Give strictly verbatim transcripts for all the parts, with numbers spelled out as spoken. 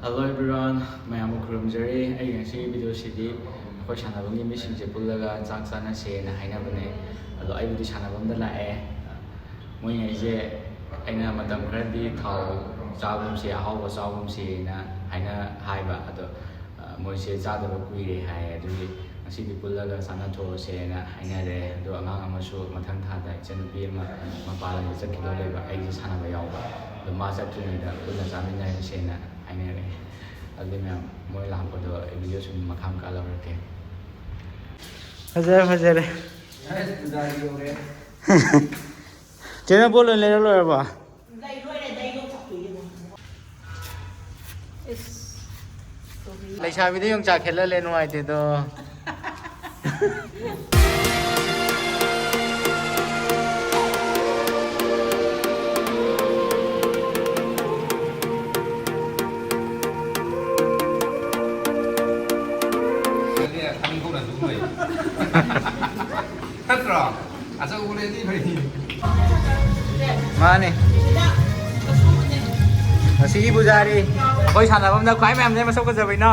Hello everyone, ꯃꯌꯥꯝꯕꯨ ꯈꯨꯔꯨꯝꯖꯔꯤ꯫ ꯑꯩꯒꯤ ꯉꯁꯤꯒꯤ ꯚꯤꯗꯤꯑꯣꯁꯤꯗꯤ ꯑꯩꯈꯣꯏ ꯁꯥꯟꯅꯐꯝꯒꯤ ꯃꯤꯁꯤꯡꯁꯦ ꯄꯨꯜꯂꯒ ꯆꯥꯛ ꯆꯥꯅꯁꯦꯅ ꯍꯥꯏꯅꯕꯅꯦ꯫ ꯑꯗꯣ ꯑꯩꯕꯨꯗꯤ ꯁꯥꯟꯅꯐꯝꯗ ꯂꯥꯛꯑꯦ꯫ ꯃꯣꯏꯉꯩꯁꯦ ꯑꯩꯅ ꯃꯇꯝ ꯈꯔꯗꯤ ꯊꯥꯎ ꯆꯥꯒꯨꯝꯁꯤ, ꯑꯍꯥꯎꯕ ꯆꯥꯒꯨꯝꯁꯤꯅ ꯍꯥꯏꯅ ꯍꯥꯏꯕ꯫ ꯑꯗꯣ ꯃꯣꯏꯁꯦ ꯆꯥꯗꯕ ꯀꯨꯏꯔꯦ ꯍꯥꯏ꯫ ꯑꯗꯨꯒꯤ ꯉꯁꯤꯗꯤ ꯄꯨꯜꯂꯒ ꯆꯥꯅꯊꯣꯛꯑꯁꯦꯅ ꯍꯥꯏꯅꯔꯦ꯫ ꯑꯗꯣ ꯑꯉꯥꯡ ꯑꯃꯁꯨ ꯃꯊꯪ ꯊꯥꯗ ꯏꯆꯟꯅꯨꯄꯤ ꯑꯃ ꯃꯄꯥꯟ ꯂꯝꯗ ꯆꯠꯈꯤꯗꯧ ꯂꯩꯕ, ꯑꯩꯁꯦ ꯁꯥꯟꯅꯕ ꯌꯥꯎꯕ꯫ ꯑꯗꯣ ꯃꯥ ꯆꯠꯇ꯭ꯔꯤꯉꯩꯗ ꯄꯨꯟꯅ ꯆꯥꯃꯤꯟꯅꯔꯁꯦꯅ ꯍꯥꯏꯅꯔꯦ꯫ ꯑꯗꯨꯗꯤ ꯃꯌꯥꯝ, ꯃꯣꯏ ꯂꯥꯛꯄꯗꯣ ꯑꯩ ꯚꯤꯗꯤꯑꯣ ꯁꯨꯝ ꯃꯈꯥ ꯃꯈꯥ ꯂꯧꯔꯛꯀꯦ꯫ ꯐꯖꯔꯦ, ꯐꯖꯔꯦ꯫ ꯆꯦꯅ ꯄꯣꯠ ꯂꯣꯏ ꯂꯩꯔ ꯂꯣꯏꯔꯕꯣ? ꯂꯩ, ꯂꯣꯏꯔꯦ, ꯑꯗꯩ ꯌꯣꯡꯆꯥꯛ ꯄꯤꯒꯦ ꯅꯪ꯫ ꯏꯁ, ꯇꯣꯕꯤ꯫ ꯂꯩꯁꯥꯕꯤꯗ ꯌꯣꯡꯆꯥꯛ ꯈꯦꯠꯍꯜꯂꯦ, ꯅꯨꯡꯉꯥꯏꯇꯦꯗꯣ꯫ ꯅꯠꯇ꯭ꯔꯣ? ꯑꯆꯧꯕꯅꯦꯗꯤ ꯐꯩ꯫ ꯃꯥꯅꯦ꯫ ꯉꯁꯤꯒꯤ ꯄꯨꯖꯥꯔꯤ ꯑꯩꯈꯣꯏ ꯁꯥꯟꯅꯐꯝꯗ ꯈ꯭ꯋꯥꯏ ꯃꯌꯥꯝꯗꯩ ꯃꯁꯛ ꯐꯖꯕꯩꯅꯣ꯫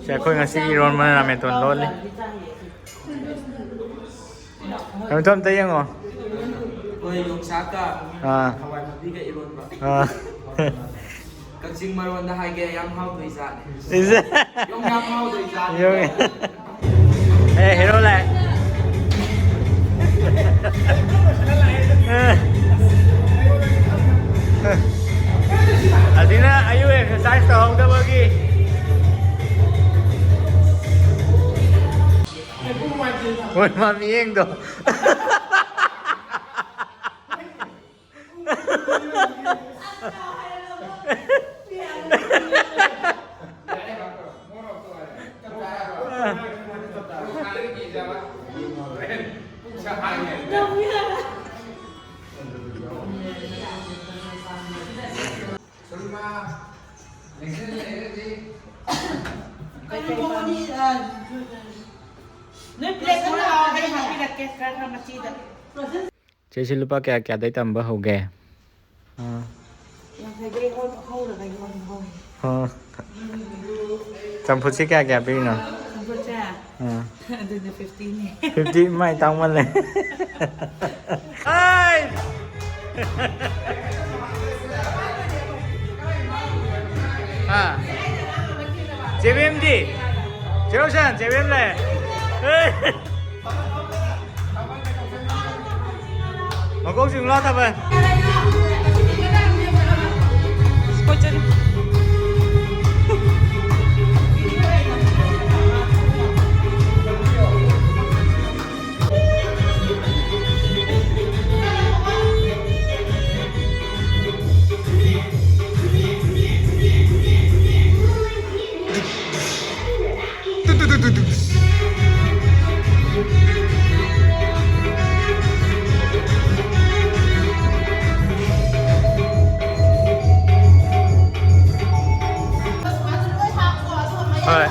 ꯁꯦ, ꯑꯩꯈꯣꯏ ꯉꯁꯤ ꯏꯔꯣꯟꯕ ꯔꯥꯃꯦꯇꯣꯟ ꯂꯣꯜꯂꯤ꯫ ꯀꯩꯅꯣ, ꯑꯝꯇ ꯌꯦꯡꯉꯣ꯫ ꯑꯩꯈꯣꯏ ꯌꯣꯡꯆꯥꯛꯀ ꯑꯥ꯫ ꯍꯋꯥꯏ ꯃꯨꯕꯤꯒ ꯏꯔꯣꯟꯕ꯫ ꯑꯥ꯫ ꯀꯛꯆꯤꯡ ꯃꯔꯣꯟꯗ ꯍꯥꯏꯒꯦ, ꯌꯥꯝ ꯍꯥꯎꯗꯣꯏ ꯖꯥꯠꯅꯤ꯫ ꯏꯁ꯫ ꯌꯣꯡ ꯌꯥꯝ ꯍꯥꯎꯗꯣꯏ ꯖꯥꯠꯅꯤ꯫ ꯌꯣꯡ꯫ ꯑꯦ, ꯍꯦꯔꯣ ꯂꯥꯛꯑꯦ꯫ ꯑꯁꯤꯅ ꯑꯌꯨꯛ ꯑꯦꯛꯁꯔꯁꯥꯏꯁ ꯇꯧꯍꯧꯗꯕꯒꯤ꯫ ꯍꯣꯏ, ꯃꯥ ꯃꯤꯠꯌꯦꯡꯗꯣ꯫ ꯅꯣꯏ ꯄ꯭ꯂꯦꯠ ꯑꯃ ꯂꯥꯛꯑꯣ, ꯑꯩ ꯍꯥꯞꯄꯤꯔꯛꯀꯦ, ꯈꯔ ꯈꯔ ꯃꯆꯤꯗ꯫ ꯆꯦꯁꯤ ꯂꯨꯄꯥ ꯀꯌꯥ ꯀꯌꯥꯗꯩ ꯇꯝꯕ ꯍꯧꯒꯦ? ꯑꯥ꯫ ꯌꯥꯡꯈꯩꯗꯩ ꯍꯧ-, ꯍꯧꯔꯒ ꯌꯣꯟꯕ ꯍꯧꯋꯦ꯫ ꯑꯥ꯫ ꯆꯝꯐꯨꯠꯁꯤ ꯀꯌꯥ ꯀꯌꯥ ꯄꯤꯔꯤꯅꯣ? ꯆꯝꯐꯨꯠꯁꯦ? ꯑꯥ꯫ ꯑꯗꯨꯅ ꯐꯤꯐꯇꯤꯅꯦ꯫ ꯐꯤꯐꯇꯤ ꯏꯃꯥꯏ ꯇꯥꯡꯃꯜꯂꯦ꯫ ꯑꯥꯏ! ꯑꯥ꯫ ꯆꯦ ꯕꯦꯝꯗꯤ? ꯆꯦ ꯔꯣꯁꯟ, ꯆꯦ ꯕꯦꯝ ꯂꯩ꯫ ꯑꯦ! ꯃꯀꯣꯛ ꯆꯤꯡꯂꯥ ꯊꯥꯕꯜ꯫ ꯍꯣꯏ꯫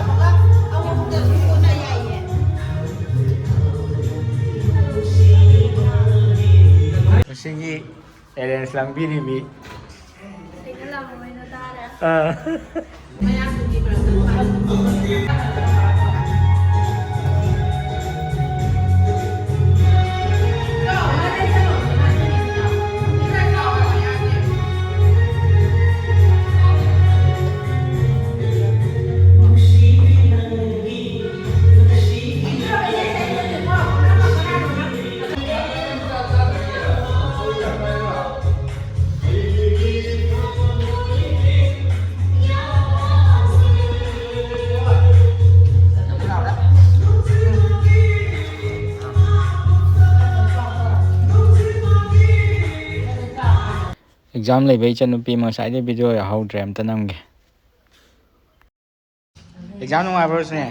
ꯃꯁꯤꯒꯤ ꯑꯦꯔꯦꯟꯖ ꯂꯥꯡꯕꯤꯔꯤꯕꯤ꯫ ꯑꯥ꯫ ꯑꯦꯛꯖꯥꯝ ꯂꯩꯕ ꯏꯆꯟꯅꯨꯄꯤ ꯑꯃ ꯉꯁꯥꯏꯗꯩ ꯚꯤꯗꯤꯑꯣ ꯌꯥꯎꯍꯧꯗ꯭ꯔꯦ, ꯑꯝꯇ ꯅꯝꯒꯦ꯫ ꯑꯦꯛꯖꯥꯝ ꯅꯨꯡꯉꯥꯏꯕ꯭ꯔꯣ ꯁꯤꯅꯦ?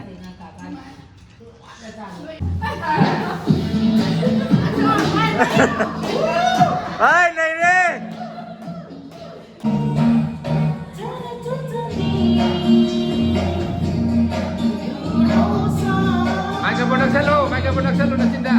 ꯍꯥꯏ, ꯂꯩꯔꯦ! ꯅꯛꯁꯜꯂꯨ ꯅꯆꯤꯟꯗ꯫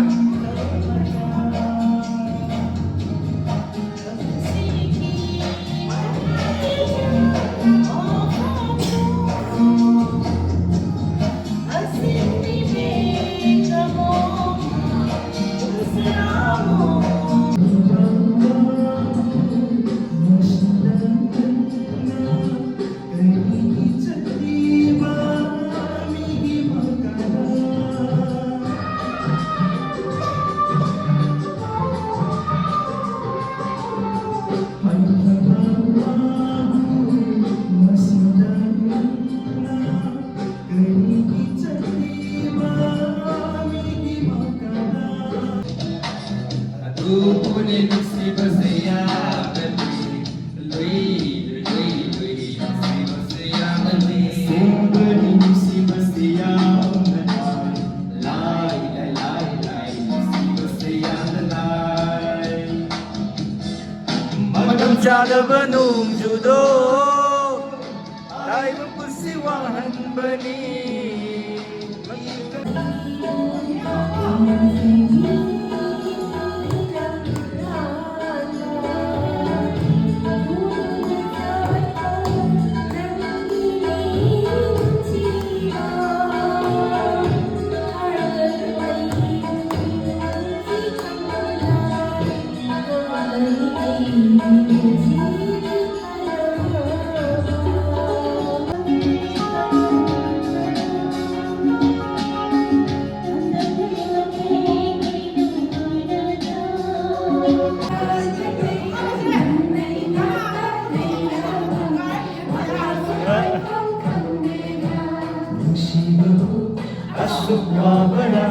ꯑꯗꯨꯕꯨꯅꯦ ꯅꯨꯡꯁꯤꯕꯁꯦ ꯌꯥꯝꯅ ꯂꯨꯏ, ꯂꯨꯏ, ꯂꯨꯏ, ꯂꯨꯏ, ꯅꯨꯡꯁꯤꯕꯁꯦ ꯌꯥꯝꯅ ꯂꯨꯏ꯫ ꯑꯁꯦꯡꯕꯅꯤ ꯅꯨꯡꯁꯤꯕꯁꯦ ꯌꯥꯝꯅ ꯂꯥꯏ, ꯂꯥꯏ, ꯂꯥꯏ, ꯂꯥꯏ, ꯂꯥꯏ, ꯅꯨꯡꯁꯤꯕꯁꯦ ꯌꯥꯝꯅ ꯂꯥꯏ꯫ ꯃꯇꯝ ꯆꯥꯗꯕ ꯅꯣꯡꯖꯨꯗꯣ ꯇꯥꯏꯕ ꯄꯨꯟꯁꯤ ꯋꯥꯍꯟꯕꯅꯤ꯫ ꯑꯁꯨꯛ ꯋꯥꯕꯅ